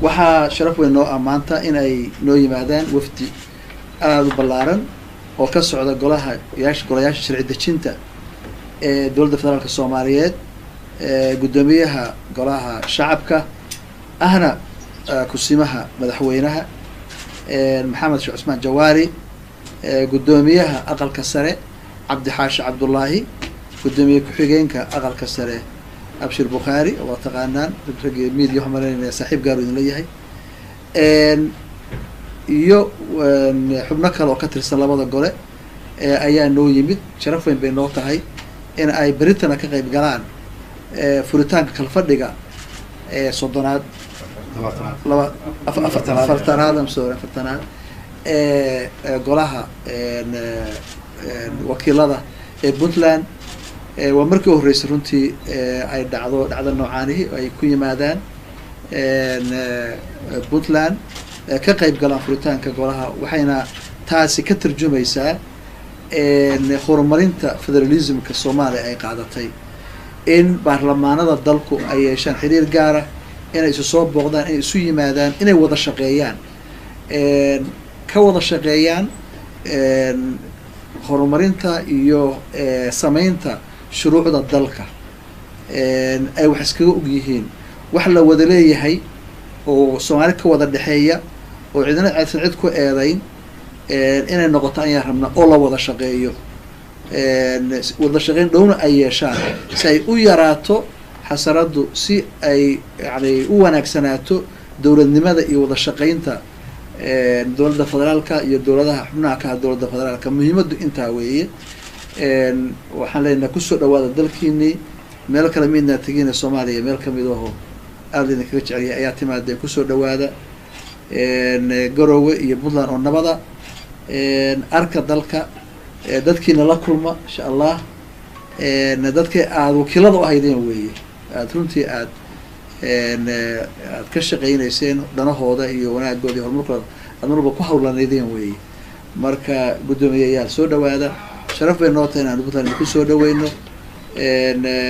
Waxaa sharaf weyn noo ah maanta in ay noo yimaadaan wafdi aada u ballaaran oo ka socda golaha yaasha golayaasha sharci dejinta ee Dowladda Federaalka Soomaaliyeed, guddoomiyaha Golaha Shacabka ahna kusimaha madaxweynaha, Maxamed Sheekh Cusmaan Jawaari, guddoomiyaha Aqalka Sare, Cabdixaashi Cabdullaahi, guddoomiye ku-xigeenka Aqalka Sare, Abshir Bukhaari, oo waa taqaanaan raggii media, waxaan malaynaya saaxiib gaar idin leeyahay, iyo xubno kale oo ka tirsan labada gole ayaa noo yimid. Sharaf weyn bay noo tahay in ay beritana ka qayb galaan furitaanka kalfadhiga 30aad, laba 40aad, I'm sorry, 40aad ee Golaha Wakiilada ee Puntland. Waa markii u horreysay runtii ay dhacdo dhacdo noocaanihi ay ku yimaadaan Puntland, ka qayb galaan furitaanka golaha. Waxayna taasi ka tarjumaysaa horumarinta federalismka Soomaaliya ay qaadatay, in baarlamaanada dalku ay yeeshaan xiriir gaara, inay isu soo booqdaan, inay isu yimaadaan, inay wada shaqeeyaan, ka wada shaqeeyaan horumarinta iyo sameynta shuruucda dalka ay wax iskaga og yihiin, wax la wada leeyahay oo Soomaali ka wada dhexeeya oo cidina aysan cid ku eedayn inay noqoto ayaan rabnaa, oo la wada shaqeeyo, wada shaqeyn dhowna ay yeeshaan, si ay u yaraato xasaraddu, si ay yani u wanaagsanaato dowladnimada iyo wada shaqeynta dowladda federaalka iyo dowladaha xubnaha ka ah dowladda federaalka. Muhiimaddu intaa weeye. Waxaan leenahay, kusoo dhawaada dalkiinii. Meel kale midnaa tegina, Soomaaliya meel kamid aho aada idinkaga jecelyahay ayaa timaadeen. Kusoo dhawaada Garowe iyo Puntland oo nabada. Arka dalka, dadkiina la kulma, insha Allah. Dadka aada wakiilada u ahaydeen weeye, aada runtii aad ka shaqeyneyseen dhanahooda iyo wanaagooda iyo horumarkooda aad marwalba ku hawlanaydeen weeye. Marka, guddoomiyayaal, soo dhawaada. Sharaf bay noo tahay inaan Puntland idinku soo dhaweyno.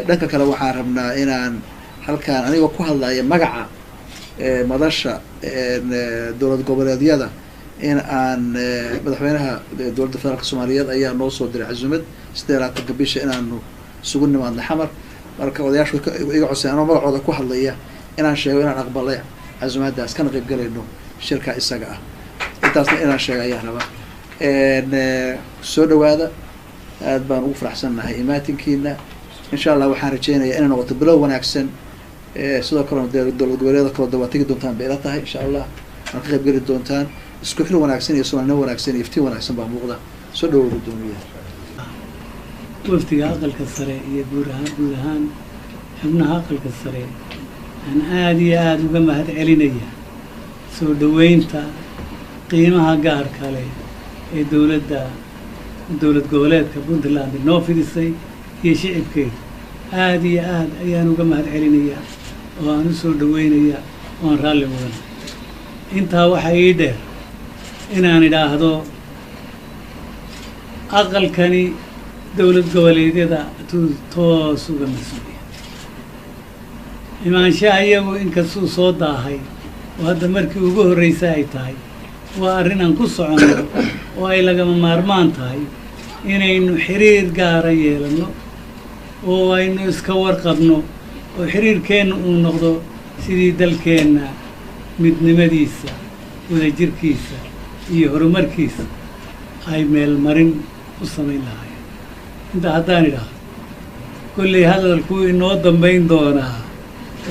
Dhanka kale, waxaan rabnaa inaan halkaan, anigoo ku hadlaya magaca madasha dowlad goboleedyada, in aan madaxweynaha Dowladda Federaalka Soomaaliyeed ayaa noo soo diray cazumad 28-ka bisha inaanu isugu nimaadno Xamar. Marka odayaashu iga codsayn anoo magacooda ku hadlaya inaan sheego inaan aqbalay casumaddaas, kana qayb galayno shirka isaga ah. Intaasna inaan sheego ayaan rabaa. Soo dhawaada, aad baan ugu faraxsannahay imaatinkiina. Insha Allah waxaan rajeynayaa inay noqoto bilow wanaagsan. Sidoo kalena dee dowlad goboleeda kaloo de waa tegi doontaan bay ila tahay, insha Allah waad ka qayb geli doontaan. Isku xil wanaagsan iyo Soomaalinimo wanaagsan iyo iftiin wanaagsan baa muuqda. Soo dhawow, guddoomiyaha. Wafdiga Aqalka Sare iyo guud ahaan xubnaha Aqalka Sare aan aada iyo aada uga mahad celinaya soo dhoweynta qiimaha gaarka leh ee dowladda dowlad goboleedka Puntland noo fidisay iyo shicibkeeda. Aada iyo aad ayaan uga mahad celinayaa oo aan u soo dhoweynayaa oo aan raalli mudan. Intaa waxaa ii dheer inaan idhaahdo aqalkani dowlad goboleedyada tuu toos uga mas-uuliya. Imaanshaha iyagu inkastuu soo daahay oo hadda markii ugu horreysay ay tahay, waa arrin aan ku soconno oo ay lagama maarmaan tahay inaynu xiriir gaara yeelanno oo aynu iska warqabno oo xiriirkeenna uu noqdo sidii dalkeenna midnimadiisa, wadajirkiisa iyo horumarkiisa ay meelmarin u samayn lahaayeen. Intaa haddaan idhaahdo, kolley hadalkuu inoo dambayn doonaa,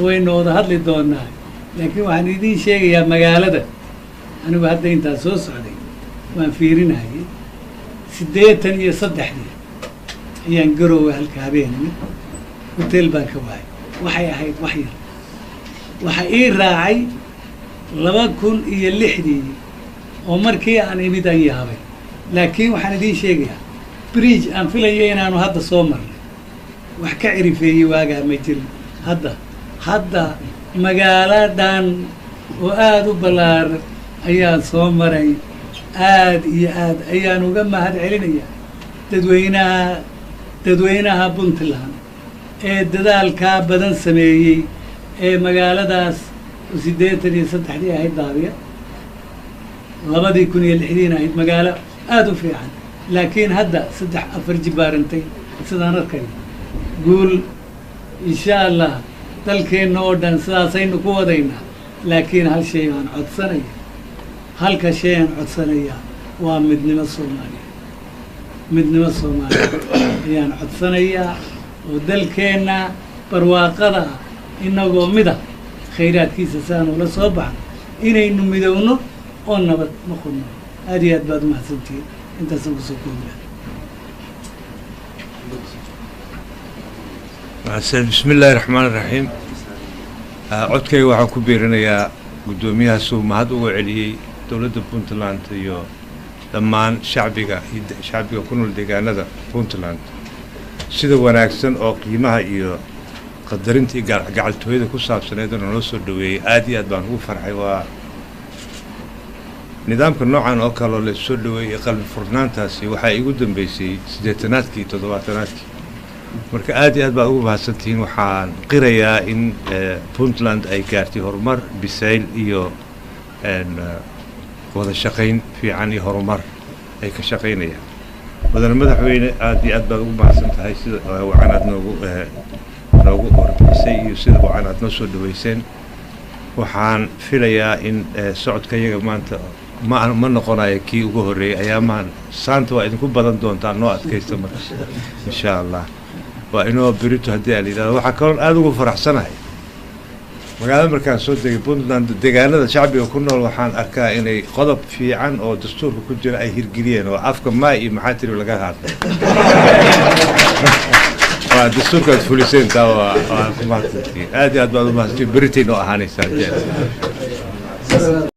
waynu wada hadli doonaa, laakiin waxaan idiin sheegayaa magaalada anigu hadda intaan soo socday waan fiirinayay. 83-dii ayaan Garoowe halka habeen imid, hotel baan ka waayay, waxay ahayd wax yar. Waxa ii raacay 2006-dii oo markii aan imid aan yaabay. Laakiin waxaan idiin sheegayaa bridge aan filayo inaanu hadda soo marnay wax ka cirifeeyey waagaa ma jirin. Hadda magaaladan oo aada u ballaaran ayaan soo maray. Aad iyo aad ayaan uga mahad celinayaa dadweynaha Puntland ee dadaalkaa badan sameeyey ee magaaladaas Oo 83-dii ahayd Daariya, 2006-diina ahayd magaalo aada u fiican, laakiin hadda saddex afar jibaarantay sidaan arkayo. Guul insha Allah dalkeenna oo dhan sidaasaynu ku wadaynaa. Laakiin hal shay baan codsanaya, halka shay aan codsanayaa waa midnimo Soomaaliya. Midnimo Soomaaliya ayaan codsanayaa oo dalkeenna barwaaqada ah inagoo mida khayraadkiisa saan ula soo baxno inaynu midowno oo nabad noqono. Aada iyo aad baad umahadsantihiin. Intaasaan kusoo koobi. Bismi illaahi raxmaan iraxiim. Codkayga waxaan ku biirinayaa guddoomiyaha suu mahad uga celiyey dowladda Puntland iyo dhammaan shacbiga shacbiga ku nool deegaanada Puntland sida wanaagsan oo qiimaha iyo qadarinta iyo gacaltooyada ku saabsaneed oo naloo soo dhaweeyey. Aad iyo aad baan ugu farxay. Waa nidaamka noocan oo kale oo la soo dhaweeyey, qalbi furnaantaasi waxaa igu dambeysay 80-aadkii, 70-aadkii. Marka aad iyo aad baad ugu mahadsantihiin. Waxaan qirayaa in Puntland ay gaartay horumar, bisayl iyo wada shaqayn fiican iyo horumar ay ka shaqaynayaan. Mudane madaxweyne, aad iyo aad baad ugu mahadsan tahay sida wacan aad noogu warbixisay iyo sida wacan aad noo soo dhaweyseen. Waxaan filayaa in socodka iyaga maanta ma noqonayo kii ugu horreeyey. Ayaamahan saanta waa idinku badan doontaa, noo adkaysta. Marka insha Allah waa inoo berito haddii aa la yidhahdo. Waxaa kaloon aada ugu faraxsanahay magaalada markaan soo degay Puntland, deegaanada shacbiga ku nool waxaan arkaa inay qodob fiican oo dastuurka ku jira ay hirgeliyeen oo afka maay iyo maxaa tiri laga hadlay. Waa dastuurka aad fuliseen, taa waa ku mahadsantihiin. Aad iyo aad baad u mahadsantihiin. Beritain oo ahaanaysaa haddii aad